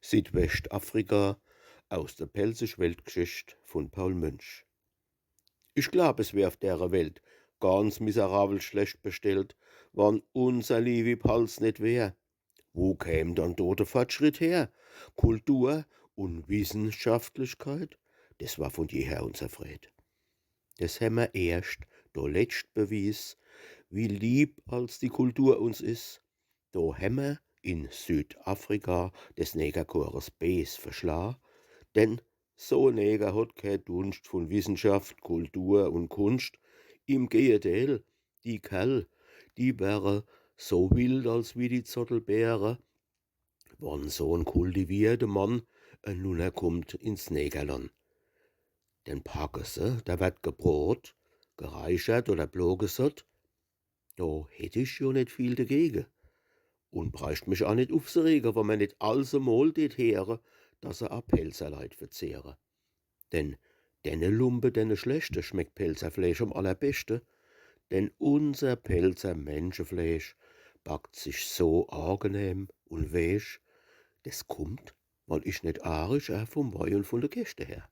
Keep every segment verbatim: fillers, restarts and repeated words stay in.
Südwestafrika aus der Pälzisch Weltgeschicht vun Paul Münch. Ich glaab, es wär uff dere Welt ganz miserabel schlecht bestellt, wann unser liewi Palz net wär. Wo käm dann do de Fortschritt her? Kultur un Wissenschaftlichkeit, des war vun jeher unser Freed. Des hämmer erscht do letscht bewies, wie lieb als die Kultur uns is. Do hämmer in Südafrika des Negerchores bees verschlaa, denn so e Neger hot kee Dunscht vun Wissenschaft, Kultur un Kunscht. Im Gejedeel, die Kerl, die wäre so wild als wie die Zottelbeere, wann so en kultivierte Mann enunnerkummt ins Negerland. Den packe se, der werd gebrot, gereichert oder blo gesott. Do hätt ich jo net viel degege un bräucht mich aa net uffserege, wann mer net alsemol deet heere, dass se aa Pälzer Leit verzehre. Denn denne Lumpe, denne schlechte, schmeckt Pälzerfleesch am allerbeschte. Denn unser Pälzer Menschefleesch backt sich so agenehm un weech, des kummt, wann ich net aarig, aa vum Wei un vun de Keschte her.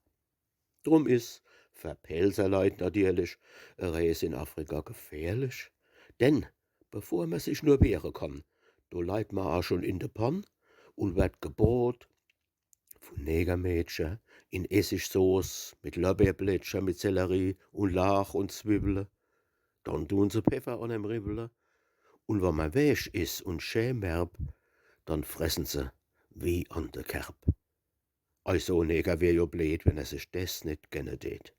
Drum is fer Pälzer Leit natierlich e Rees in Afrika gefährlich. Denn bevor mer sich nur wehre kann, do leit mer aa schun in de Pann un werd gebrot vun Negermädcher in Essigsoß mit Lorbeerblättcher, mit Sellerie un Laach un Zwiwwele. Dann dun se Peffer an em riwwele. Un wann mer weech is un schä merb, dann fressen se wie an de Kerb. Ei, so e Neger wär jo bleed, wenn er sich des net genne deet.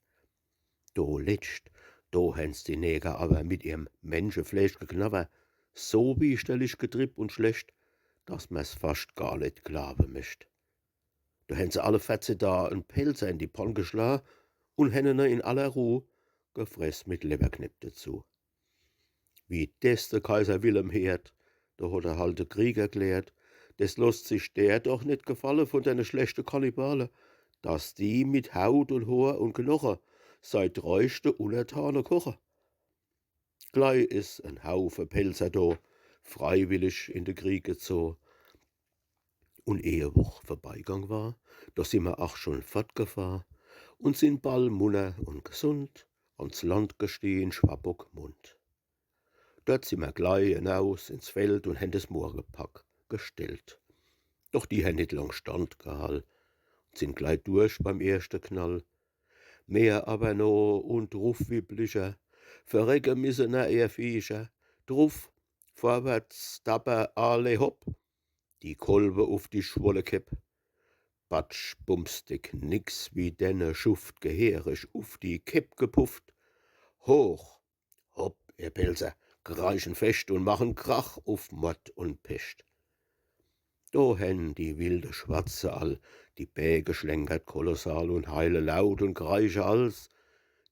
Do letscht, do hän's die Neger awwer mit ihrem Menschefleesch-Geknawwer so fiechtlich getrieb un schlecht, dass mer's fascht gar net glaawe mecht. Do hänn se alle verzeh Daa en Pälzer in die Pann geschlaa un hänn ene in aller Ruh gefress mit Lewwerknepp dezu. Wie des de Kaiser Wilhelm heert, do hot er halt de Krieg erklärt. Des losst sich der doch net gefalle vun denne schlechte Kannibale, dass die mit Haut un Hoor un Knoche sei treischte Unnertane koche. Glei is en Haufe Pälzer do freiwillig in de Krieg gezoh. Un eh e Woch vorbeigang war, do sin mer ach schun fortgefahr un sin ball munner un gesund ans Land gestiehe in Schwabbockmund. Dort sin mer glei enaus ins Feld un hänn des Mohrepack gestellt. Doch die hänn net lang standgehall un sin glei durch beim erschte Knall. Mer awwer no un druff wie Blicher, verrecke misse, na, ehr Viecher, druff, vorwärts, dapper, alle hopp, die Kolwe uff die schwolle Kepp. Batsch, bumsdick, nix wie denne Schuft, geheerig uff die Kepp gepufft. Hoch, hopp, ehr Pälzer, kreischen fescht un machen Krach uff Mord un Pescht. Do hänn die wilde Schwarze all die Bää geschlenkert kolossal un heile laut un kreische als: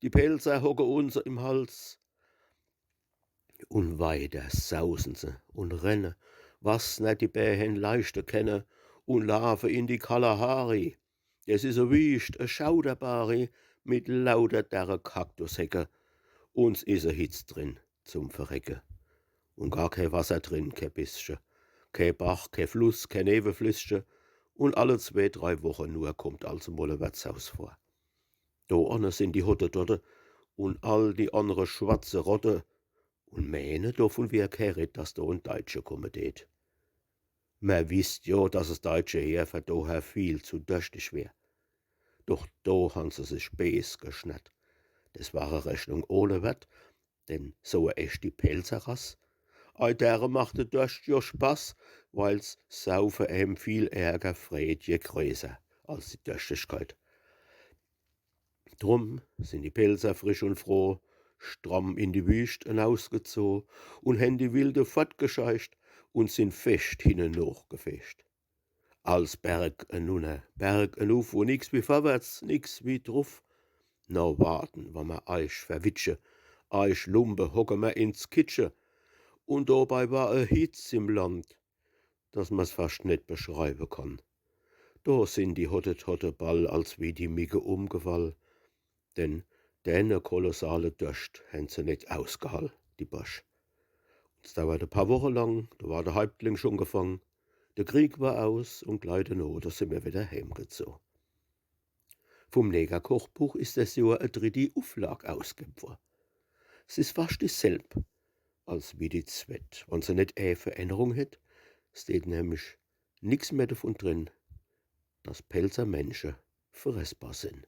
Die Pälzer hocke uns im Hals! Un weiter sausen se un renne, was nor die Bää hänn leischte kenne, un laafe in die Kalahari. Des is e Wiescht, e schauderbari, mit lauter derre Kaktushecke, un s is e Hitz drin zum Verrecke. Un gar kee Wasser drin, kee bissche, kee Bach, kee Fluss, kee Neweflissche, un alle zwee, drei Woche nur kummt alsemol e Wertshaus vor. Do anne sin die Hottedotte un all die annre schwarze Rotte un meene, dovun wär kee Red, dass do en Deitsche kumme deet. Mer wisst jo, dass es deitsche Heer fer doher viel zu dorschtig wär. Doch do han se sich bees geschnarrt. Des war e Rechnung ohne Wert, denn so e echti Pälzerrass, ei, dere macht de Dorscht jo Spaß, weil's Saufe em viel ärger freet, je greeßer als die Dorschtigkeit. Drum sin die Pälzer frisch un froh stramm in die Wiescht enausgezoh un hänn die Wilde fortgescheicht un sin fescht hinne nochgefecht. Als Berg enunner, Berg enuff un nix wie vorwärts, nix wie druff. Na warten, wann mer eich verwitsche, eich Lumpe hocke mer ins Kitsche. Un dobei war e Hitz im Land, dass mer's fascht net beschreiwe kann. Do sin die Hottedotte ball als wie die Migge umgefall, denn denne kolossale Dorscht hänn se net ausgehall, die Borsch. Un s dauert e paar Woche lang, do war de Häuptling schun gefang, De Krieg war aus un gleich deno, do sin mer widder heemgezoh. Vum Neger-Kochbuch is des Johr e dritti Uflag ausgebb wor. S is fascht dieselb als wie die zwett, wann se net e Verännerung hätt. S steht nämlich nix mehr davon drin, dass Pälzer Mensche fressbar sin.